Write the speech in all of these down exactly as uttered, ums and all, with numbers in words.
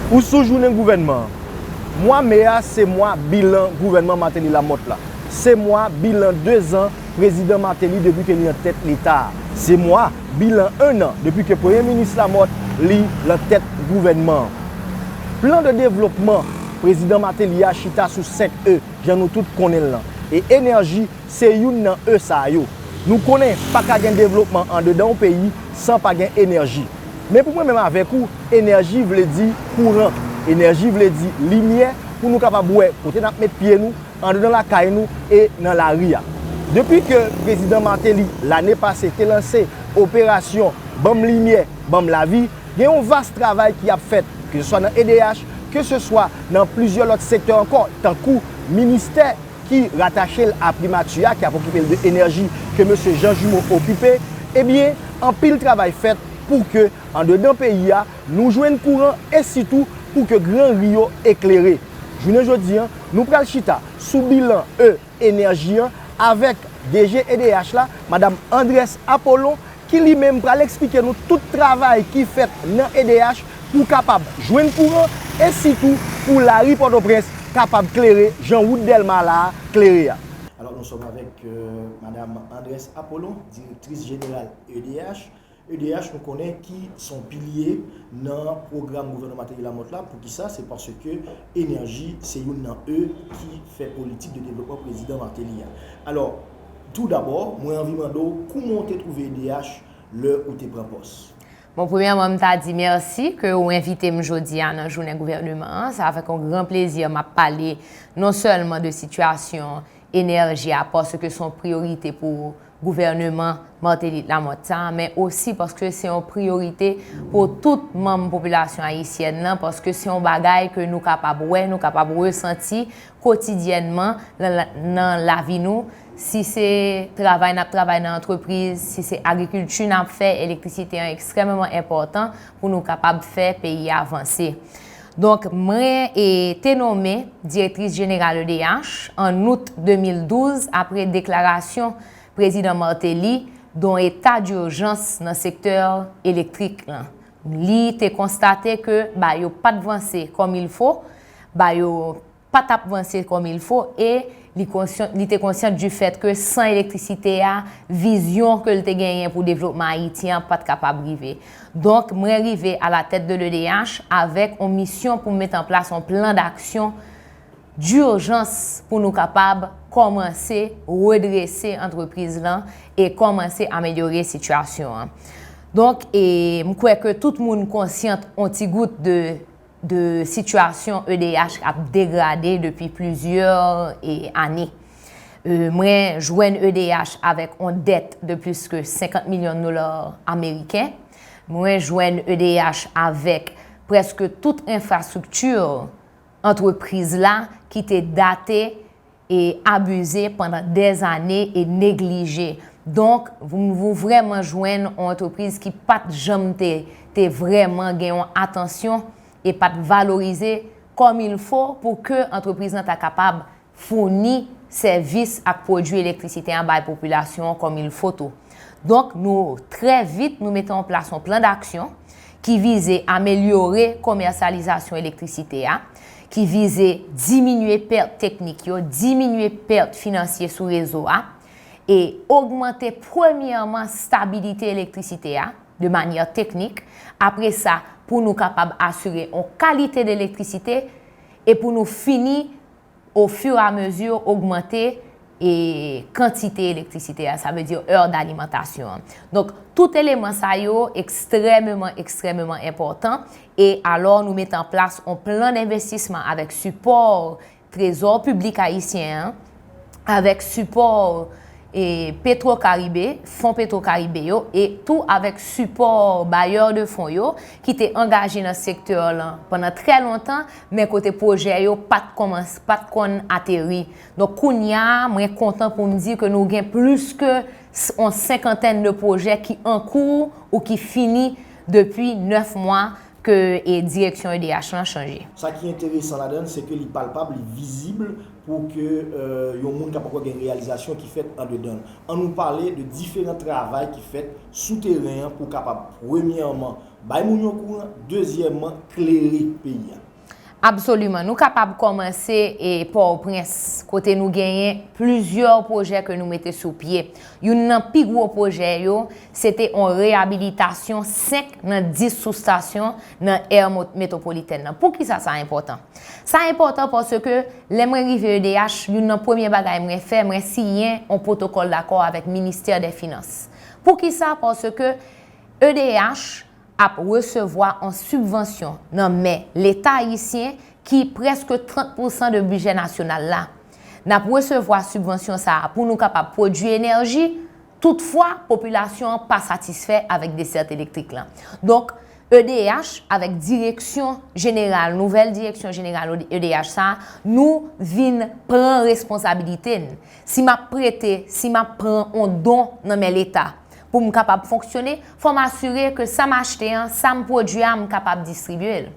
Ou sou jounen gouvènman an. Mwa me a se mwa bilan gouvènman Martelly Lamothe la. Se mwa bilan dezan prezidan Martelly depi ke li nan tèt Leta a. Se mwa bilan en an depi ke premye minis Lamothe li nan tèt gouvènman an. Plan de devlopman prezidan Martelly a chita sou senk E, jan nou tout konnen l lan. E enèji se youn nan E sa yo. Nou konnen pa ka gen devlopman andedan yon peyi san pa gen enèji. Men pou mwen menm avèk ou, enèji vle di kouran, enèji vle di limyè pou nou kapab wè kote n ap met pye nou, andedan lakay nou e nan lari a. Depi ke prezidan Martelly lane pase te lanse operasyon Ban m limyè, ban m lavi, gen yon vas travay ki ap fèt, ke se swa nan E D H, ke se swa nan plizyè lòt sektè ankò, tankou ministè ki ratache l a primati a, ki ap okipe l de enèji, ke mesye Jean Jumeau okipe, ebyen, anpil travay fèt pou ke, andedan peyi a, nou jwenn kouran e sitou pou ke gran ri yo eklere. Jounen jodi a, nou pral chita sou bilan E enèji an avèk D G E D H la, madam Andrès Apollon, ki li menm pral eksplike nou tout travay ki fèt nan E D H pou kapab jwenn kouran e sitou pou lari Pòtoprens kapab klere jan wout Dèlma la a klere a. Alors, nous sommes avec euh, Madame Andrès Apollon, directrice générale E D H. E D H, nou konnen ki se yon pilye nan pwogram gouvènman Martelly Lamothe la. Poukisa? Se paske enèji se youn nan E ki fè politik de devlopman prezidan Martelly a. Alò, tou dabò, mwen anvi mande w kouman w te twouve E D H lè ou te pran pòs? Bon, premyèman, m ta di mèsi ke ou envite m jodi a nan jounen gouvènman an. Se avèk yon gran plezi m ap pale non sèlman de sitiyasyon enèji a, paske se yon priyorite pou gouvènman Martelly Lamothe sa, men osi paske se yon priyorite pou tout manm popilasyon ayisyèn nan, paske se yon bagay ke nou kapab wè, nou kapab resanti kotidyènman nan, nan lavi nou. Si se travay n ap travay nan antrepriz, si se agrikilti n ap fè, elektrisite an ekstrèmeman enpòtan pou nou kapab fè peyi a vanse. Donk, mwen e, te nonmen direktris jeneral E D H an out de mil douz apre deklarasyon prezidan Martelly de yon eta dijans nan sektè elektrik lan. Li te konstate ke bagay yo pa t vanse kòm il fo, bagay yo pa t ap vanse kòm il fo e li konsyan, li te konsyan du fait que san elektrisite a, vizyon ke l te genyen pou devlopman Ayiti an pa t kapab rive. Donk, mwen rive a la tèt de l'E D H avèk yon misyon pou met an plas yon plan d'action dijans pou nou kapab kòmanse redrese antrepriz lan e kòmanse amelyore sitiyasyon an. Donk, e, m kwè ke tout moun konsyant yon ti gout de, de sitiyasyon E D H ap degrade depi plizyè, e, ane. E, mwen jwenn E D H avèk yon dèt de plis ke senkant milyon dola ameriken. Mwen jwenn E D H avèk prèske tout enfrastrikti antrepriz la ki te date e abize pandan dèzane e neglije. Donk, nou vrèman jwenn yon antrepriz ki pa t janm te, te vrèman gen yon atansyon e pa t valorize kòm il fo pou ke antrepriz lan ta kapab founi sèvis ak pwodui elektrisite an bay popilasyon an kòm il fo tou. Donk, nou, trè vit, nou mete an plas yon plan d'aksyon ki vize amelyore komèsyalizasyon elektrisite a, ki vize diminye pèt teknik yo, diminye pèt finansye sou rezo a, e ogmante premyèman stabilite elektrisite a de manyè teknik. Apre sa, pou nou kapab asire yon kalite de elektrisite e pou nou fini ofiramezi ogmante e kantite elektrisite a, sa vle di è dalimantasyon an. Donk, tout eleman sa yo ekstrèmeman, ekstrèmeman enpòtan. E alò, nou mete an plas yon plan denvestisman avèk sipò Trezò Piblik Ayisyen an, avèk sipò e Petro Caribe, Fon Petro Caribe yo, e tou avèk sipò bayè de fon yo ki te angaje nan sektè lan pandan trè lontan, men kote pwojè yo pa t kòmans-, pa t konn ateri. Donk, kounye a, mwen kontan pou m di ke nou gen plis ke s-, yon senkantèn de pwojè ki an kou ou ki fini depi nèf mwa ke, e, direksyon E D H lan chanje. Sa ki enteresan ladan l, se ke li palpab, li vizib, pou ke yon moun kapab wè gen reyalizasyon ki fèt andedan l. Ann nou pale de diferan travay ki fèt sou teren an pou kapab, premyèman, bay moun yo kouran, dezyèmman, klere peyi a. Absoliman. Nou kapab kòmanse e Pòtoprens, kote nou genyen plizyè pwojè ke nou mete sou pye. Youn nan pi gwo pwojè yo, se te yon reyabilitasyon senk nan dis soustasyon nan Air Mo- Metropolitaine nan. Poukisa sa enpòtan? Sa enpòtan paske lè mwen rive E D H, youn nan premye bagay mwen fè, mwen siyen yon pwotokòl dakò avèk Ministè dè Finans. Poukisa? Paske E D H ap resevwa yon sibvansyon nan men Leta ayisyen ki prèske trant pousan de bidjè nasyonal la. N ap resevwa sibvansyon sa a pou nou kapab pwodui enèji, toutfwa, popilasyon an pa satisfè avèk desèt elektrik lan. Donk, E D H, avèk direksyon jeneral, nouvèl direksyon jeneral E D H sa a, nou vin pran responsabilite n. Si m ap prete, si m ap pran yon don nan men Leta, pou m kapab fonksyone, fò m asire ke sa m achte an, sa m pwodui a, m kapab distribye l.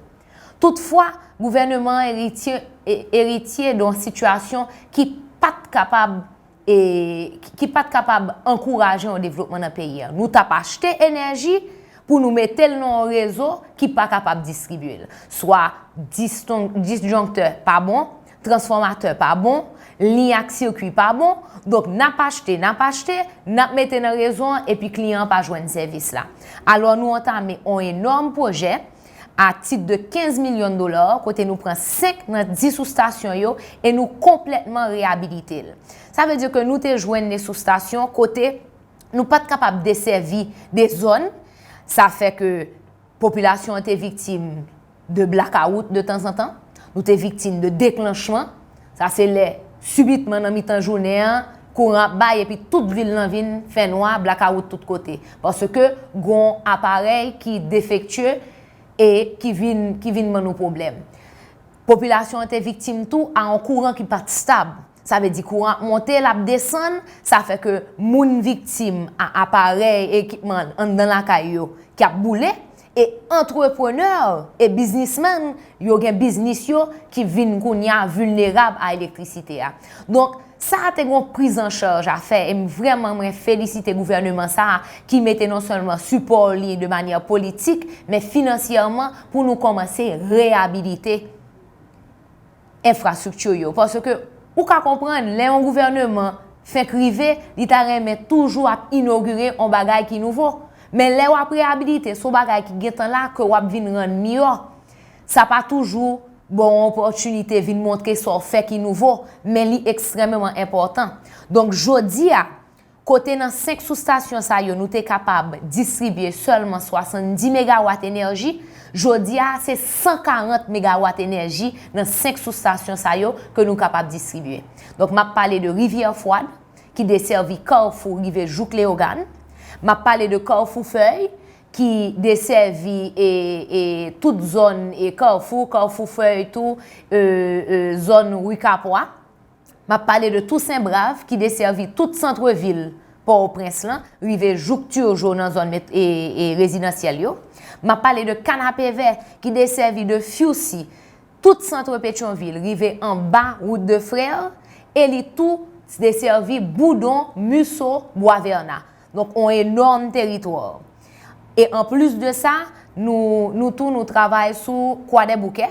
Toutfwa, gouvèneman an eritye, e- eritye de yon sitiyasyon ki pa t kapab, e, ki pa t kapab ankouraje yon devlopman nan peyi a. Nou t ap achte enèji pou nou mete l nan yon rezo ki pa kapab distribye l. Swa diston- disjonktè pa bon, transfòmatè pa bon, liy ak sikwi pa bon, donk n ap achte, n ap achte, n ap mete nan rezo an epi kliyan an pa jwenn sèvis la. Alò nou antame yon enòm pwojè a tit de kenz milyon dola, kote nou pran senk nan dis soustasyon yo e nou konplètman reyabilite l. Sa vle di ke nou te jwenn de soustasyon kote nou pa t kapab desèvi de zòn, sa fè ke popilasyon an te viktim de blakawout de tanzantan, nou te viktim de deklanchman, sa se lè sibitman nan mitan jounen an, kouran ap bay epi tout vil lan vin fè nwa, blakawout tout kote. Paske gon aparèy ki defektye e ki vin, ki vin ban nou pwoblèm. Popilasyon an te viktim tou a yon kouran ki pa t stab. Sa vle di kouran ap monte, l ap desann, sa fè ke moun viktim a aparèy, ekipman anndan lakay yo ki ap boule, e antreprenè e biznismenn yo gen biznis yo ki vin kounye a vilnerab a elektrisite a. Donk, sa a te gen yon priz an chaj a fè, e m vrèman mwen felisite gouvèneman sa a ki mete non sèlman sipò li de manyè politik, men finansyèman pou nou kòmanse reyabilite enfrastrikti yo. Paske ou ka konprann, lè yon gouvèneman fenk rive, li ta renmen toujou ap inogire yon bagay ki nouvo. Men lè w ap reyabilite, se yon bagay ki gentan la ke w ap vin rann miyò. Sa pa toujou ba w yon opòtinite vin montre sa w fè ki nouvo, men li ekstrèmeman enpòtan. Donk, jodi a, kote nan senk soustasyon sa yo nou te kapab distribye sèlman swasanndis megawat enèji, jodi a se san karant megawat enèji nan senk soustasyon sa yo ke nou kapab distribye. Donk, m ap pale de Rivyè Fwad, ki desèvi Kafou rive jouk Leyogàn. M ap pale de Kafou Fèy, ki desèvi e, e, tout zòn e Kafou, Kafou Fèy tou, e, e, zòn Ri Kapwa. M ap pale de Tousen Brav, ki desèvi tout santrevil Pòtoprens lan, rive jouk Turgeau nan zòn met- e, e rezidansyèl yo. M ap pale de Kanapevè, ki desèvi de Fucy, tout sant Petyonvil, rive anba Wout de Frè, e li tou desèvi Boudon, Musso, Bwa Vèna. Donk, yon enòm teritwa. E anplis de sa, nou, nou tou, nou travay sou Kwadèboukè.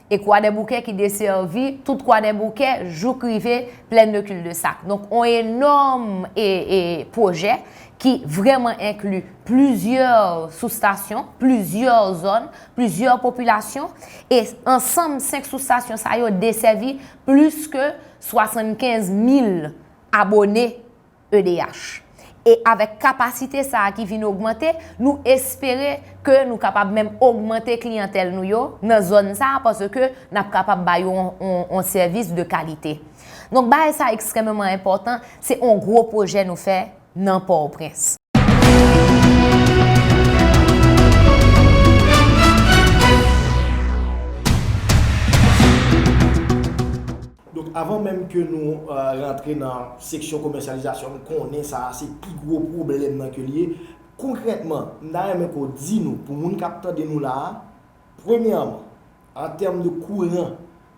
E Kwadèboukè ki desèvi tout Kwadèboukè jouk rive Plaine de Cul-de-Sac. Donk, yon enòm e, e pwojè ki vrèman enkli plizyè soustasyon, plizyè zòn, plizyè popilasyon. E ansanm, senk soustasyon sa yo desèvi plis ke swasannkenz mil abone E D H. E avèk kapasite sa a ki vin ogmante, nou espere ke nou kapab menm ogmante kliyantèl nou yo nan zòn sa a, paske n ap kapab ba yo yon, yon, yon sèvis de kalite. Donk, bagay sa a ekstrèmeman enpòtan, se yon gwo pwojè nou fè nan Pòtoprens. Donk, avan menm ke nou, euh, rantre nan seksyon komèsyalizasyon, nou konnen sa a se pi gwo pwoblèm nan ke l ye. Konkrètman, m ta renmen ke w di nou, pou moun k ap tande nou la a, premyèman, an tèm de kouran,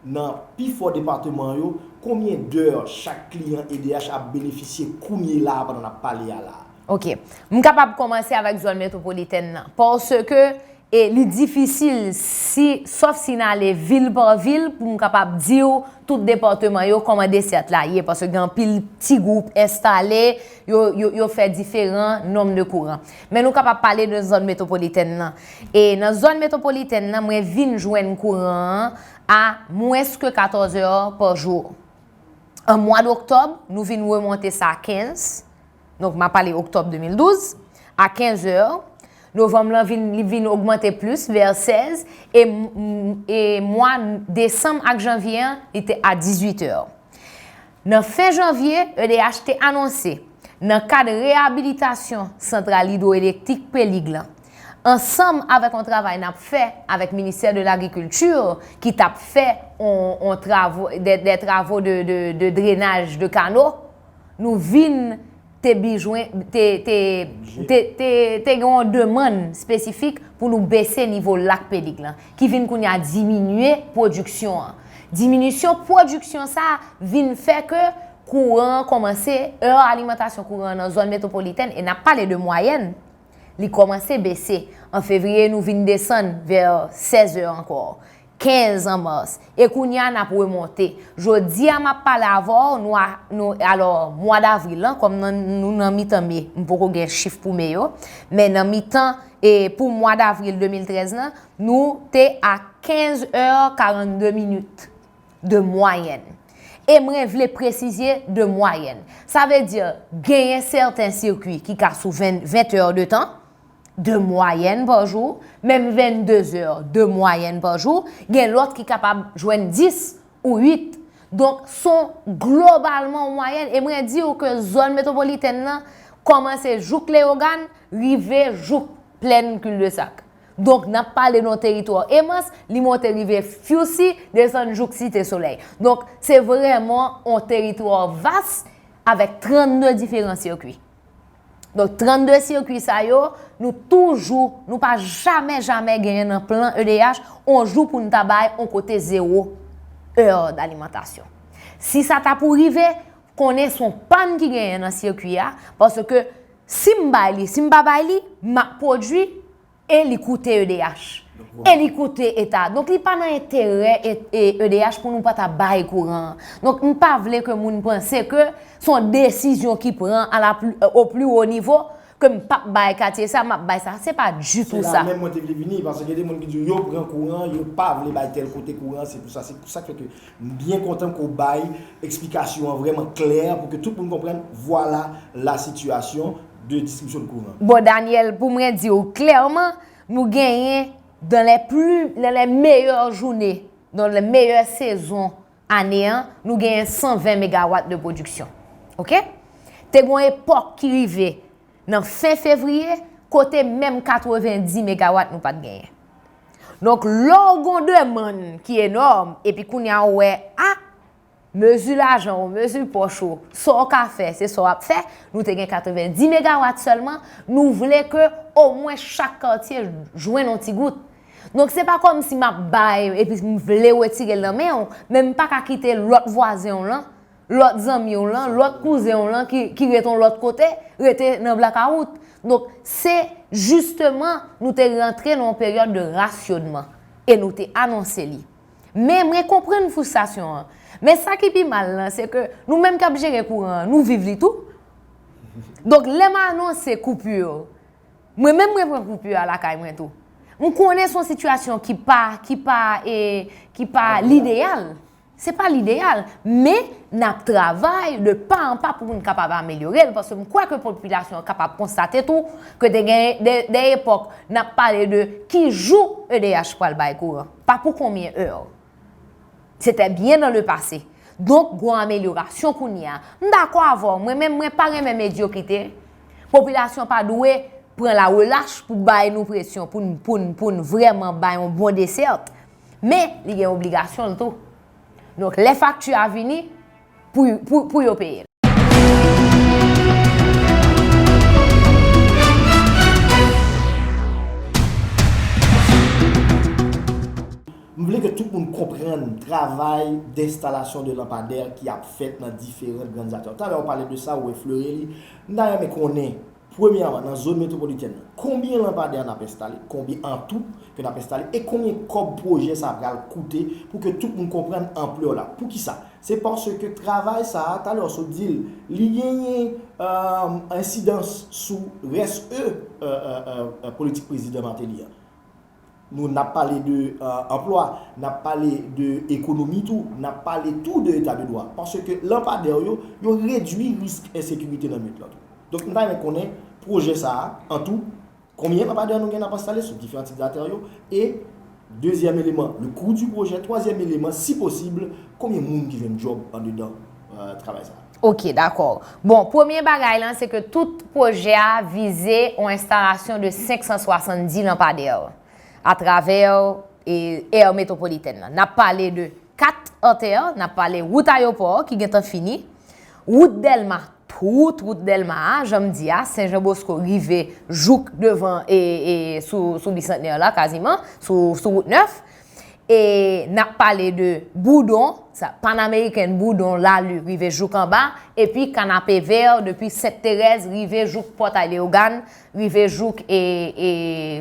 Nan pifò depatman yo, konbyen dè chak kliyan E D H ap benefisye kounye la a pandan n ap pale a la a? Ok. M kapab kòmanse avèk zòn metwopolitèn nan. Paske e li difisil, si, sòf si n ale vil pa vil, pou m kapab di w tout depatman yo kòman desèt la ye, paske gen anpil ti gwoup enstale, yo, yo, yo fè diferan nonm de kouran. Men nou kapab pale de zòn metwopolitèn nan. E nan zòn metwopolitèn nan, mwen vin jwenn kouran an a mwens ke katòz è pa jou. An mwa doktòb, nou vin remonte sa a kenz, donk m ap pale oktòb de mil douz, a kenz è. Novanm lan vin, li vin ogmante plis, vè sèz, e, e mwa desanm ak janvye an, li te a dizuit è. Nan fen janvye, E D H te anonse, nan kad reyabilitasyon santral idwoelektrik Pelig lan, ansanm avèk yon travay n ap fè avèk Ministè de Lagrikilti, ki t ap fè on, on travo, de, de travo de, de, de drenaj de kano, nou vin te bizwen, te, te, te, te, te gen yon demann espesifik pou nou bese nivo lak Pelig lan, ki vin kounye a diminye pwodiksyon an. Diminisyon pwodiksyon sa a vin fè ke kouran an kòmanse, è alimantasyon kouran an nan zòn metwopolitèn, e n ap pale de mwayèn, li kòmanse bese. An fevriye, nou vin desann vè sèz è ankò, kenz an mas. E kounye a, n ap remonte. Jodi a, m ap pale avè w, nou, a, nou, alò, mwa davril lan, kòm nan, nou nan mitan me, m poko gen chif pou me yo, men nan mitan, e pou mwa davril de mil trèz lan, nou te a kenz è karannde minit de mwayèn. E mwen vle presize de mwayèn. Sa vle di, genyen sèten sikwi ki ka sou ven, ven è de tan, de mwayèn pa jou, menm vennde è de mwayèn pa jou, gen lòt ki kapab jwenn dis ou uit. Donk, s on globalman yon mwayèn, e mwen di w ke zòn metwopolitèn nan kòmanse jouk Leyogàn, rive jouk plèn Kildesak. Donk, n ap pale de yon teritwa imans, li monte rive Fyoussi, desann jouk Site Solèy. Donk, se vrèman yon teritwa vas avèk trannde diferan sikwi. Donk, trannde sikwi sa yo, nou toujou, nou pa jamè, jamè genyen nan plan E D H, yon jou pou n ta bay yon kote zewo è dalimantasyon. Si sa ta pou rive, konnen s on pàn ki genyen nan sikwi a, paske si m bay li, si m pa bay li, m ap pwodui, e li koute E D H. E li koute eta. Donk, li pa nan enterè E D H pou nou pa ta bay kouran an. Donk, m pa vle ke moun panse ke s on desizyon ki pran a la pli, o pli wo nivo, ke m p ap bay katye sa, m ap bay sa. Se pa ditou sa. Se la menm mwen te vle vini, paske gen de moun ki di yo pran kouran, yo pa vle bay tèl kote kouran, se pou sa, se pou sa k fè ke m byen kontan ke w bay eksplikasyon an vrèman klè pou ke tout moun konprann, vwala la sitiyasyon de distribisyon de kouran. Bon, Daniel, pou mwen di w klèman, nou genyen dans les plus, dans les meilleures journées, dans les meilleures saisons ane an, nou genyen san ven megawat de pwodiksyon. Oke? Te gen yon epòk ki rive nan fen fevriye, kote menm katrevendi megawat nou pa t genyen. Donk, lè w gen yon demann ki enòm, epi kounye a w wè, a, mezi lajan w, mezi pòch ou, sa w ka fè, se sa w ap fè, nou te gen katrevendi megawat sèlman, nou vle ke omwen chak katye jwenn yon ti gout. Donk, se pa kòmsi m ap bay, epi m vle retire l nan men w, men m pa ka kite lòt vwazen w lan, lòt zanmi w lan, lòt kouzen w lan ki, ki rete yon lòt kote, rete nan blakawout. Donk, se jisteman nou te rantre nan yon peryòd de rasyonman e nou te anonse li. Men mwen konprann fristrasyon an. Men sa ki pi mal lan, se ke nou menm k ap jere kouran an, nou viv li tou. Donk, lè m anonse koupi, mwen menm mwen pran koupi a lakay mwen tou. M konnen s on sitiyasyon ki pa, ki pa, e, ki pa lideyal. Se pa lideyal, men n ap travay de pa an pa pou n kapab amelyore l, paske m kwè ke popilasyon an kapab konstate tou ke te gen de, de epòk n ap pale de ki jou E D H pral bay kouran, pa pou konbyen è. Se te byen dans le passé. Donk, gen yon amelyorasyon kounye a. M dakò avè w, mwen menm mwen pa renmen medyokrite. Popilasyon pa dwe pran la relach pou bay nou presyon, pou n, pou n, pou n vrèman bay yon bon desèt. Men, li gen obligasyon l tou. Donk, lè fakti a vini, pou, pou, pou yo peye l. M vle ke tout moun konprann jwenn travay denstalasyon de lanpadè ki ap fèt nan diferan grann zatè. Talè w pale de sa, ou eflore li. M ta renmen konnen, premyèman, nan zòn metwopolitèn nan, konbyen lanpadè n ap enstale, konbyen an tou ke n ap enstale, e konbyen kòb pwojè sa a pral koute pou ke tout moun konprann anplè w la. Poukisa? Se paske travay sa a, talè w sot di l, li genyen, euh, ensidans sou rès, euh, euh, euh, euh, politik prezidan Martelly an. Nou, n ap pale de, euh, anplwa, n ap pale de ekonomi tou, n ap pale tou de eta de dwa. Paske lanpadè yo, yo redui risk ensekirite nan nwit lan tou. Donk, m ta renmen konnen pwojè sa a, an tou, konbyen lanpadè nou gen n ap enstale sou diferan tip zatè yo, e dezyèm eleman, le coût du projet, twazyèm eleman, si posib, konbyen moun ki jwenn djòb andedan, euh, travay sa a. Ok, dakò. Bon, premye bagay lan, se ke tout pwojè a vize yon enstalasyon de senk san swasanndis lanpadè atravè, e, aire métropolitaine lan. N ap pale de kat atè, n ap pale wout ayewopò ki gentan fini, wout Dèlma, tout wout Dèlma a, jan m di a, Sen Jan Bosko rive jouk devan, e, e, sou, sou Bisantnè la, kaziman, sou, sou wout nèf. E n ap pale de Boudon, sa, Panameriken, Boudon, Lali, rive jouk anba, epi Kanapevè, depi Sent Terèz, rive jouk Pòtay Leyogàn, rive jouk, e, e,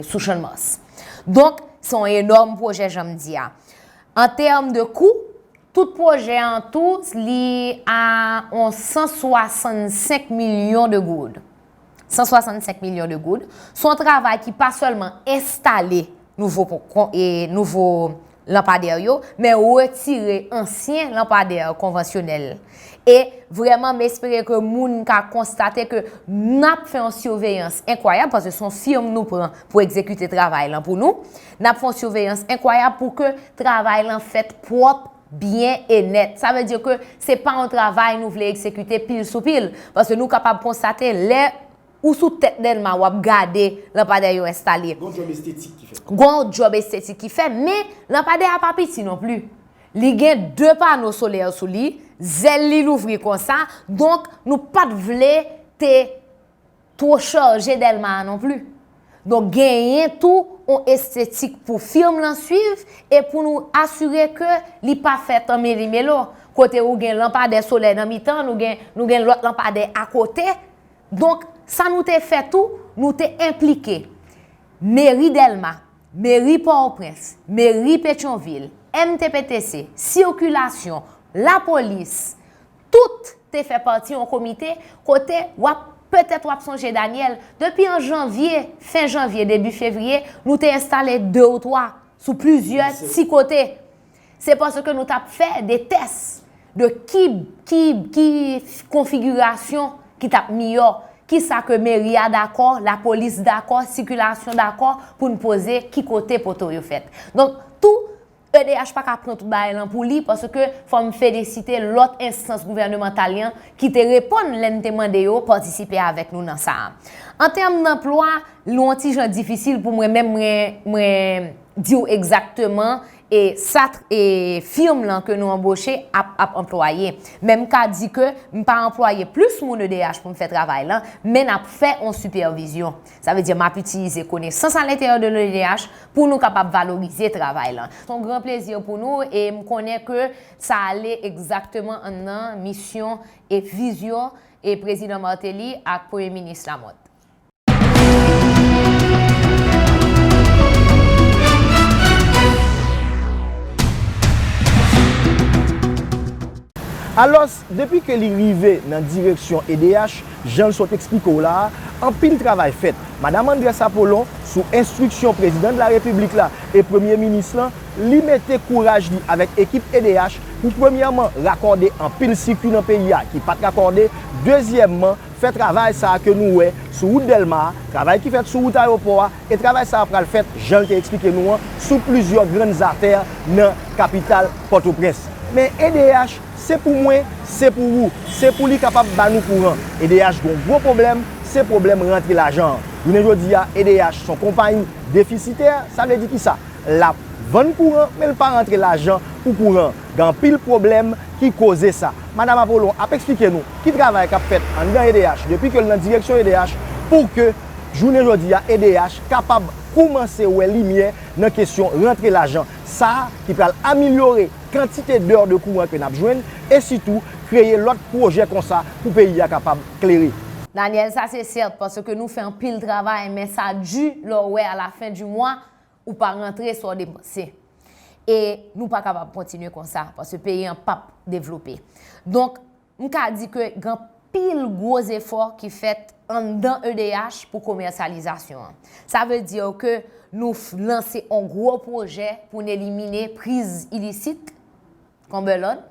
sou Channmas. Donk, se yon enòm pwojè, jan m di a. An tèm de kou, tout pwojè an tou, li a yon san swasannsenk milyon de goud. San swasannsenk milyon de goud. Se yon travay ki pa sèlman enstale nouvo po-, kon-, e, nouvo lanpadè yo, men retire ansyen lanpadè konvansyonèl. E vrèman, m espere ke moun ka konstate ke n ap fè yon siveyans enkwayab, paske se yon fim nou pran pou egzekite travay lan pou nou. N ap fè yon siveyans enkwayab pou ke travay lan fèt pwòp, byen e nèt. Sa vle di ke se pa yon travay nou vle egzekite pil sou pil, paske nou kapab konstate lè ou sou tèt Dèlma, w ap gade lanpadè yo enstale. Gon djòb estetik ki fèt. Gon djòb estetik ki fèt, men lanpadè a pa piti non pli. Li gen de pano solè sou li, zèl li louvri konsa, donk nou pa t vle te two chaje Dèlma a non pli. Donk genyen tou yon estetik pou fim lan swiv e pou nou asire ke li pa fèt an meli melo. Kote ou gen lanpadè solè nan mitan, nou gen, nou gen lòt lanpadè akote. Donk, sa nou te fè tou, nou te enplike meri Dèlma, meri Pòtoprens, meri Petyonvil, M T P T C, sikilasyon, lapolis, tout te fè pati yon komite kote w ap, petèt w ap sonje, Daniel, depi an janvye, fen janvye, debi fevriye, nou te enstale de ou twa sou plizyè ti kote. Se paske nou t ap fè de tès de ki, ki, ki konfigirasyon ki t ap miyò, kisa ke meri a dakò, lapolis dakò, sikilasyon dakò, pou n poze ki kote poto yo fèt. Donk, tou, E D H pa ka pran tout bagay lan pou li, paske fò m felisite lòt enstans gouvènemantal yo ki te reponn lè n te mande yo patisipe avèk nou nan sa a. An tèm danplwa, li yon ti jan difisil pou mwen menm, mwen, mwen di w egzakteman e sa t-, e fim lan ke nou anboche ap, ap anplwaye. Men m ka di ke m pa anplwaye plis moun E D H pou m fè travay lan, men n ap fè yon sipèvizyon. Sa vle di m ap itilize konesans alenteryè de l'O D H pou nou kapab valorize travay lan. Se yon gran plezi pou nou e m konnen ke sa ale egzakteman anndan misyon e vizyon e Prezidan Martelly ak Premye Minis Lamothe. Alòs, depi ke li rive nan direksyon E D H, jan l sot eksplike w la a, anpil travay fèt. Madam Andresse Apollon, sou enstriksyon Prezidan de la Repiblik la e Premye Minis lan, li mete kouraj li avèk ekip E D H pou premyèman rakòde anpil sikui nan peyi a ki pa t rakòde, dezyèmman, fè travay sa a ke nou wè sou wout Dèlma a, travay ki fèt sou wout ayewopò a, e travay sa a pral fèt, jan l te eksplike nou an, sou plizyè grann atè nan kapital Pòtoprens. Men E D H, se pou mwen, se pou ou, se pou li kapab ba nou kouran. E D H gen yon gwo pwoblèm, se pwoblèm rantre lajan an. Jounen jodi a, E D H se yon konpayi defisitè, sa vle di kisa? L ap vann kouran, men l pa rantre lajan pou kouran. Gen anpil pwoblèm ki koze sa. Madam Apollon ap eksplike nou ki travay k ap fèt anndan E D H depi ke l nan direksyon E D H pou ke jounen jodi a E D H kapab koumanse wè limyè nan kesyon rantre lajan sa a ki pral amelyore kantite dè de kouran ke n ap jwenn, e sitou kreye lòt pwojè konsa pou peyi a kapab klere. Daniel, sa se sèt, paske nou fè anpil travay, men sa di lè w wè alafen di mwa, ou pa rantre sa w depanse. E nou pa kapab kontinye konsa, paske peyi an p ap devlope. Donk, m ka di ke gen anpil gwo zefò ki fèt anndan E D H pou komèsyalizasyon an. Sa vle di ke nou lanse yon gwo pwojè pou n elimine priz ilisit Cumberland.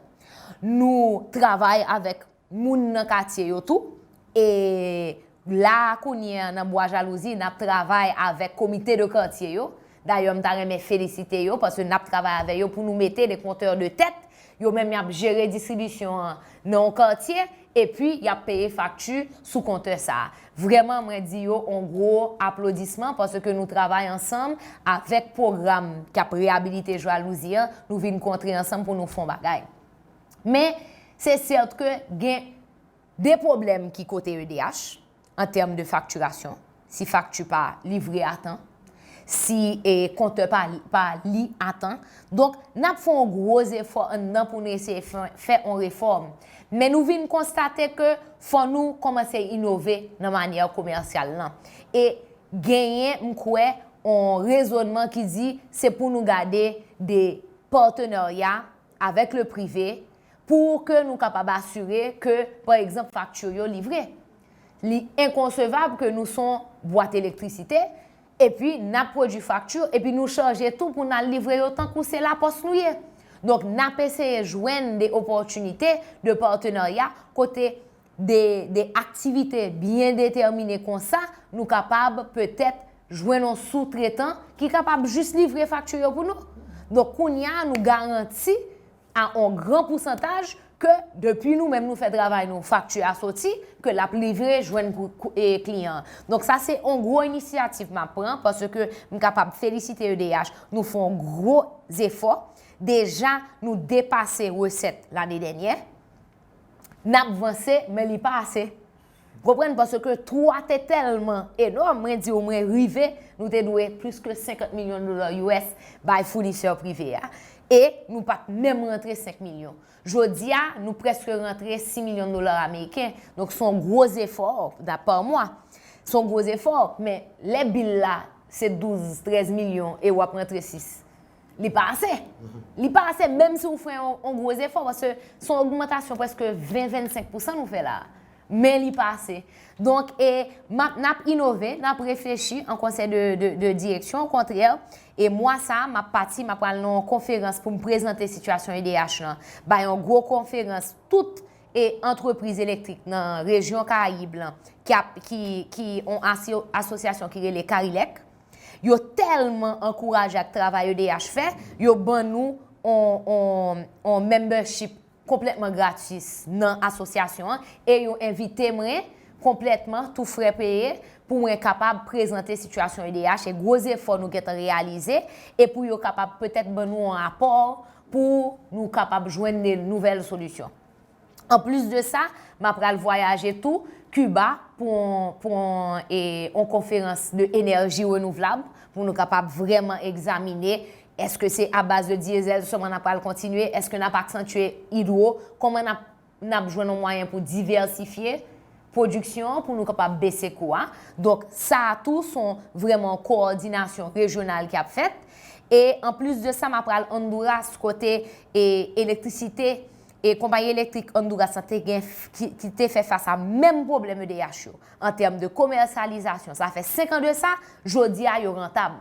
Nou travay avèk moun nan katye yo tou. E la kounye a nan Bwa Jalouzi, n ap travay avèk komite de katye yo. Dayè, m ta renmen felisite yo paske n ap travay avè yo pou nou mete de kontè de tèt. Yo menm y ap jere distribisyon an nan yon katye, epi y ap peye fakti sou kontè sa a. Vrèman, mwen di yo yon gwo aplodisman paske nou travay ansanm avèk pwogram k ap reyabilite Jalouzi an, nou vin kontre ansanm pou nou fè yon bagay. Men, se sèt ke gen de pwoblèm ki kote E D H, an tèm de faktirasyon, si fakti pa livre a tan, si e, kontè pa, pa li a tan. Donk, n ap fè yon gwo zefò anndan pou n eseye fè, fè yon refòm. Men nou vin konstate ke fò nou kòmanse inove nan manyè komèsyal lan. E genyen, m kwè, yon rezònman ki di se pou nou gade de patenarya avèk le prive pou ke nou kapab asire ke, pa egzanp, fakti yo livre. Li enkonsevab ke nou se yon bwat elektrisite, epi n ap pwodui fakti, epi nou chaje tou pou n al livre yo tankou se lapòs nou ye. Donk, n ap eseye jwenn de opòtinite de patenarya kote de, de aktivite byen detèmine konsa, nou kapab petèt jwenn yon soutretan ki kapab jis livre fakti yo pou nou. Donk, kounye a, nou garanti a yon gran pousantaj ke depi nou menm nou fè travay nou, fakti a soti, ke l ap livre jwenn kou- kou- e, kliyan an. Donk, sa se yon gwo inisyativ m ap pran, paske m kapab felisite E D H, nou fè yon gwo zefò. Deja, nou depase resèt lane dènyè. N ap vanse, men li pa ase. Konprann, paske twou a te tèlman enòm, mwen di w, mwen rive, nou te dwe plis ke senkant milyon dola U S bay founisè prive a. E nou pa t menm rantre senk milyon. Jodi a, nou prèske rantre sis milyon dola ameriken. Donk, se yon gwo zefò, da pa mwa. Se yon gwo zefò, men lè bil la, se douz, trèz milyon e w ap rantre sis. Li pa ase. Li pa ase, menm si w fè yon, yon gwo zefò, paske se yon ogmantasyon prèske ven, vennsenk pousan nou fè la. Men li pa ase. Donk, e, m ap, n ap inove, n ap reflechi an konsèy de, de, de direksyon, okontrè, e mwa sa a, m ap pati, m ap pral nan yon konferans pou m prezante sitiyasyon E D H lan. Bay yon gwo konferans, tout e antrepriz elektrik nan rejyon Karayib lan, ki ap, ki, ki yon aso- asosyasyon ki rele Karilec, yo tèlman ankouraje ak travay E D H fè, yo ban nou on, on, on membership konplètman gratis nan asosyasyon an, e yo envite mwen konplètman, tou frè peye, pou mwen kapab prezante sitiyasyon E D H e gwo zefò nou gentan reyalize, e pou yo kapab petèt ban nou yon apò pou nou kapab jwenn de nouvèl solisyon. Anplis de sa, m ap pral vwayaje tou Kiba pou yon, pou yon, e, yon konferans de enèji renouvlab, pou nou kapab vrèman egzamine èske se abaz de dyezèl sèlman n ap pral kontinye, èske n ap aksantye idwo, kòman n ap, n ap jwenn yon mwayen pou divèsifye pwodiksyon an, pou nou kapab bese kou a. Donk, sa a tou se yon vrèman kowòdinasyon rejyonal k ap fèt. E anplis de sa, m ap pral Honduras, kote e, elektrisite e konpayi elektrik Honduras lan te gen, ki, ki te fè fas a menm pwoblèm E D H yo, an tèm de komèsyalizasyon. Sa fè senk an de sa, jodi a, yo rantab.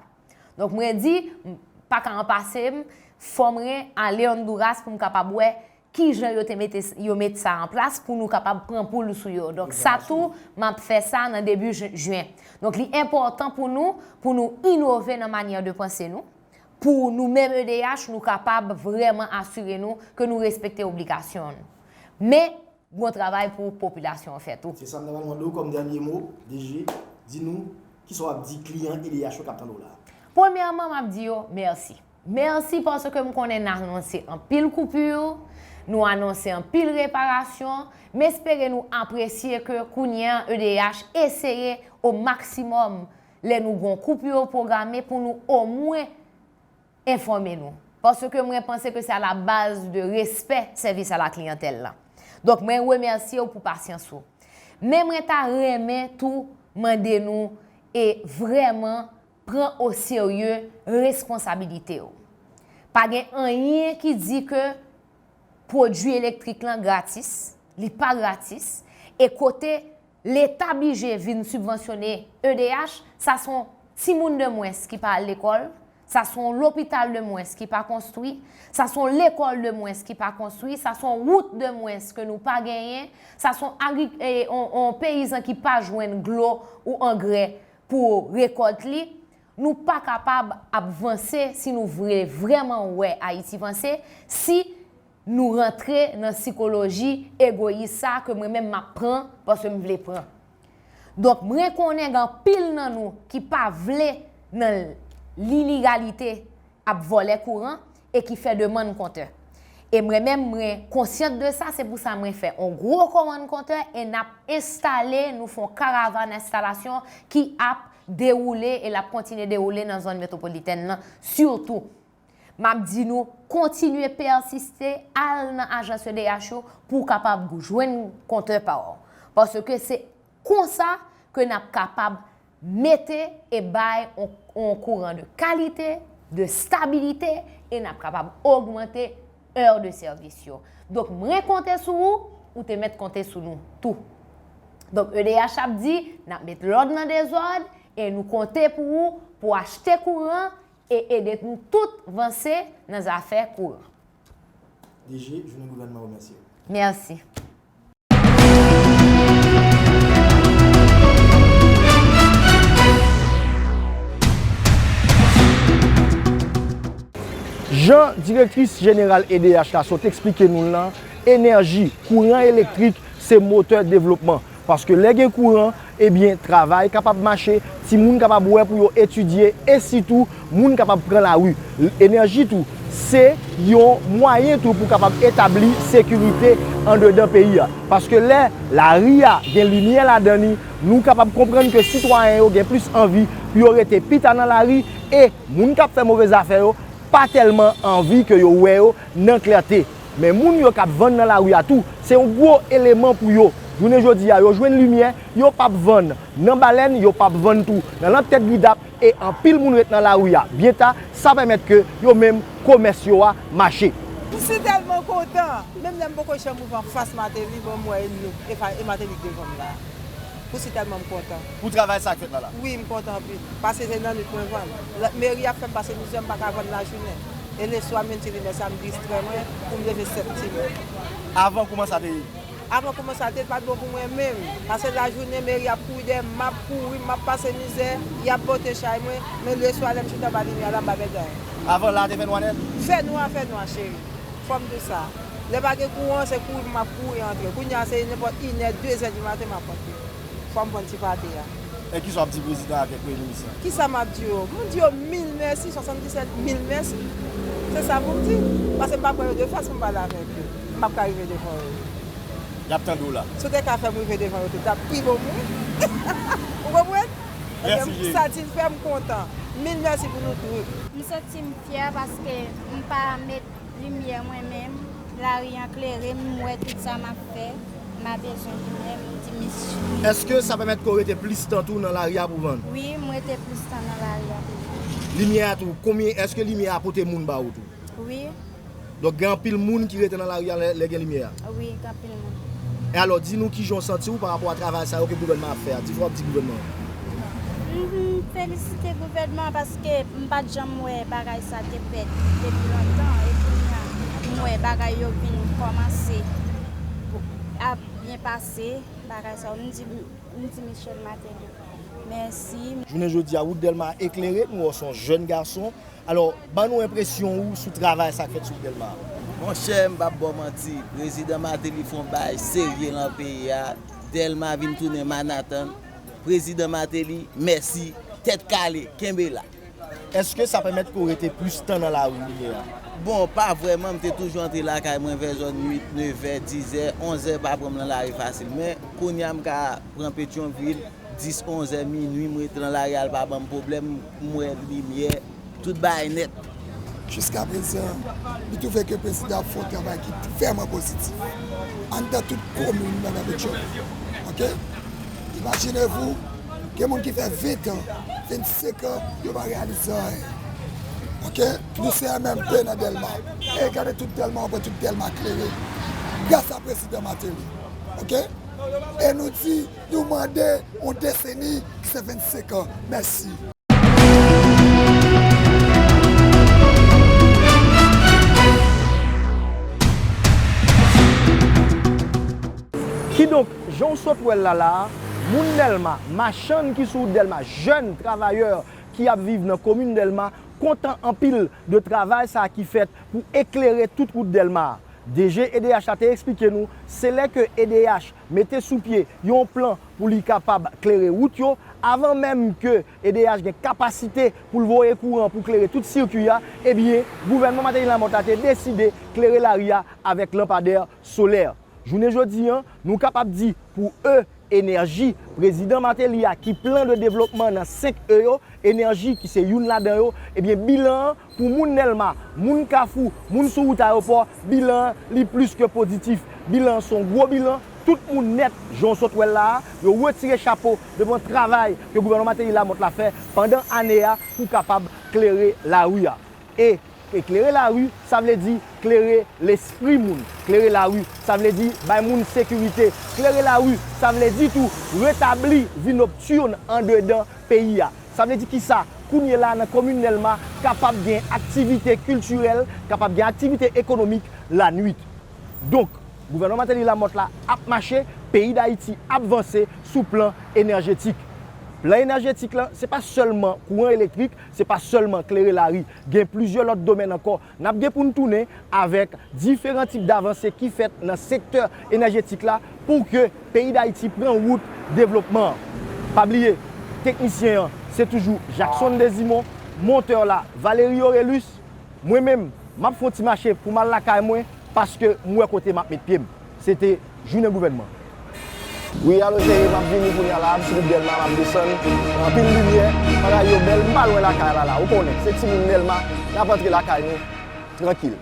Donk, mwen di, m pa ka anpase m, fò mwen ale Honduras pou m kapab wè kijan yo te mete, yo met sa an plas pou nou kapab pran poul sou yo. Donk, sa tou, m ap fè sa nan debi jen- jen. Donk, li enpòtan pou nou, pou nou inove nan manyè de panse nou, pou nou menm E D H, nou kapab vrèman asire nou ke nou respekte obligasyon nou. Men, gon travay pou popilasyon an fè tou. Se sa m ta pral mande w kòm dènye mo, D G, di nou, kisa w ap di kliyan E D H yo k ap tande w la a? Premyèman, m ap di yo mèsi. Mèsi paske m konnen n anonse anpil koupi, nou anonse anpil reparasyon. M espere nou apresye ke kounye a E D H eseye o maksimòm lè nou gon koupi pwograme pou nou omwen enfòme nou. Paske mwen panse ke se a la baz de respè sèvis a la kliyantèl lan. Donk, mwen remèsye w pou pasyans ou. Men mwen ta renmen tou mande nou e vrèman pran o serye responsabilite w. Pa gen anyen ki di ke pwodui elektrik lan gratis, li pa gratis, e kote Leta bije vin sibvansyone E D H, sa se yon timoun de mwens ki pa al lekòl, sa se yon lopital de mwens ki pa konstwi, sa se yon lekòl de mwens ki pa konstwi, sa se yon wout de mwens ke nou pa genyen, sa se yon agri-, e, yon, yon peyizan ki pa jwenn dlo ou angrè pou rekòt li. Nou pa kapab ap vanse si nou vle vrèman wè Ayiti vanse, si nou rantre nan sikoloji egoyis sa ke mwen menm m ap pran paske m vle pran. Donk, mwen konnen gen anpil nan nou ki pa vle nan liligalite ap vòlè kouran e ki fè demann kontè. E mwen menm, mwen konsyant de sa, se pou sa mwen fè yon gwo kòmann kontè e n ap enstale, nou fè yon karavàn enstalasyon ki ap dewoule e l ap kontinye dewoule nan zòn metwopolitèn nan sitou. M ap di nou, kontinye pèsiste, al nan ajans E D H yo pou w kapab jwenn kontè pa w. Paske se konsa ke n ap kapab mete e bay on, on kouran de kalite, de stabilite, e n ap kapab ogmante è de sèvis yo. Donk, mwen konte sou ou, ou te mèt konte sou nou tou. Donk, E D H ap di, n ap met lòd nan dezòd, e nou konte pou ou, pou achte kouran, e ede nou tout vanse nan zafè kouran. D G, jounen gouvènman remèsye w. Mèsi. Jan direktris jeneral E D H la sot eksplike nou l lan, enèji, kouran elektrik, se motè devlopman. Paske lè gen kouran, ebyen, travay kapab mache, timoun kapab wè pou yo etidye, e sitou, moun kapab pran lari. Enèji tou, se yon mwayen tou pou kapab etabli sekirite andedan peyi a. Paske lè lari a gen limyè ladan li, nou kapab konprann ke sitwayen yo gen plis anvi pou yo rete pita nan lari, e moun k ap fè move zafè yo pa tèlman anvi ke yo wè yo nan klète. Men moun yo k ap vann nan lari a tou, se yon gwo eleman pou yo. Jounen jodi a, yo jwenn limyè, yo p ap vann nan Balèn, yo p ap vann tou nan Lantèt Gridap, e anpil moun ret nan lari a byen ta, sa pèmèt ke yo menm komès yo a mache. M si tèlman kontan, menm lè m poko janm rive anfas Martelly, bon, m wè e nou, e fa-, e Martelly k devan m la. Pou si tèlman m kontan. Pou travay sa k fèt la la? Wi, m kontan anpil. Paske se nan nwit mwen vann. La, meri ap fè m pase mizè, m pa ka vann lajounen. E leswa, m vin di li mèsi, m distrè mwen, pou m leve sèt timoun. Avan, kouman sa te ye? Avan, kouman sa te ye, pa t bon pou mwen menm. Paske lajounen, meri ap kouri dèyè m, m ap kouri, m ap pase mizè, y ap pote chay mwen, men leswa, lè m chita anba limyè la, m pa pèdi anyen. Avan, la te fè nwa nèt? Fè nwa, fè nwa, cheri. Fò m di w sa. Lè pa gen kouran, se kouri m ap kouri antre. Kounye a, se nenpòt inè, dezè di maten, m ap antre. Fò m pran ti pate a. E kisa w ap di prezidan ak premye minis lan? Kisa m ap di yo? M di yo mil mèsi, swasanndisèt mil mèsi. Se sa pou m di. Paske m pa kwè yo de fas pou m pale avèk yo. M p ap ka rive devan yo. Y ap tande w la. Si w te ka fè m rive devan yo tou, t ap pi bon pou mwen. Ou konprann? Ebyen, mèsi, m cheri. Sa di m fè m kontan. Mil mèsi pou nou tout. M santi m fyè paske m pa met limyè mwen menm, lari an klere m, m wè tout sa m ap fè, m pa bezwen limyè, m di mèsi. Èske sa pèmèt ke w rete plis tan tou nan lari a pou vann? Wi, m rete plis tan nan lari a pou vann. Limyè a tou, konbyen, èske limyè a pote moun ba ou tou? Wi. Donk, gen anpil moun ki rete nan lari a lè, lè gen limyè a? Wi, gen anpil moun. E alò, di nou kijan w santi w pa rapò a travay sa yo ke gouvènman ap fè a? Di fò w ap di gouvènman an. M, m felisite gouvènman an paske m pa t janm wè bagay sa te fèt depi lontan. E kounye a, m wè bagay yo vin kòmanse ap byen pase, bagay sa yo. M di, m di Michel Martelly mèsi. Jounen jodi a, wout Dèlma eklere, nou wè w se yon jèn gason. Alò, ban nou enpresyon ou sou travay sa k fèt sou Dèlma a. Monchè, m p ap ba w manti, prezidan Martelly fè yon bagay serye nan peyi a. Dèlma vin tounen Manhattan. Prezidan Martelly, mèsi. Tèt kale, kenbe la. Èske sa pèmèt ke w rete plis tan nan lari limyè a? Bon, pa vrèman, m te toujou antre lakay mwen vè zòn uit, nevè, dizè, onzè, pa pran m nan lari fasil. Men, kounye a m ka pran Petyonvil, dis, onzè, minui, m rete nan lari a, l pa ban m pwoblèm, m wè limyè, tout bagay nèt. Jiskaprezan, li twouve ke prezidan ap fè yon travay ki vrèman pozitif anndan tout komin nan, nan Metwopòl. Oke? Imajine vou, gen moun ki fè ven tan, vennsenk an, yo pa reyalize anyen. Oke? Nou se M M P nan Dèlma. E gade tout Dèlma, w wè tout Dèlma klere. Gras a prezidan Martelly. Oke? E nou di, nou mande yon deseni, se vennsenk an. Mèsi. Kidonk, jan w sot wè l la la a, moun Dèlma, machann ki sou wout Dèlma, jèn travayè ki ap viv nan komin Dèlma, kontan anpil de travay sa a ki fèt pou eklere tout wout Dèlma a. D G E D H la te eksplike nou, se lè ke E D H mete sou pye yon plan pou li kapab klere wout yo, avan menm ke E D H gen kapasite pou l voye kouran pou klere tout sikwi a, ebyen, gouvènman Martelly Lamothe la te deside klere lari a avèk lanpadè solè. Jounen jodi an, nou kapab di pou E Enèji, prezidan Martelly a, ki plan de devlopman nan senk E yo, enèji ki se youn ladan yo, ebyen, bilan an pou moun Dèlma, moun Kafou, moun sou wout Ayewopò, bilan an li plis ke pozitif. Bilan an se yon gwo bilan, tout moun nèt, jan w sot wè l la a, yo retire chapo devan travay ke gouvènman Martelly Lamothe la fè pandan ane a pou kapab klere lari a. E, e klere lari, sa vle di klere lespri moun. Klere lari, sa vle di bay moun sekirite. Klere lari, sa vle di tou retabli vi noktin anndedan peyi a. Sa vle di kisa? Kounye la, nan komin Dèlma, kapab gen aktivite kiltirèl, kapab gen aktivite ekonomik lannuit. Donk, gouvènman Martelly Lamothe la ap mache, peyi Dayiti ap vanse sou plan enèjetik. Plan enèjetik la, se pa sèlman kouran elektrik, se pa sèlman klere lari. Gen plizyè lòt domèn ankò. N ap gen pou n tounen avèk diferan tip davanse ki fèt nan sektè enèjetik la pou ke peyi Dayiti pran wout devlopman an. Pa bliye, teknisyen an, se toujou Jackson Desimon, montè la, Valery Orelus. Mwen menm, m ap fè yon ti mache pou m al lakay mwen, paske m wè kote m ap met pye m. Se te jounen gouvènman. Wi, alo cheri, m ap vini kounye a la, m sou wout Dèlma, m ap desann. Anpil limyè, bagay yo bèl, m pa lwen lakay la la, ou konnen, se timoun Dèlma, n ap antre lakay nou, trankil.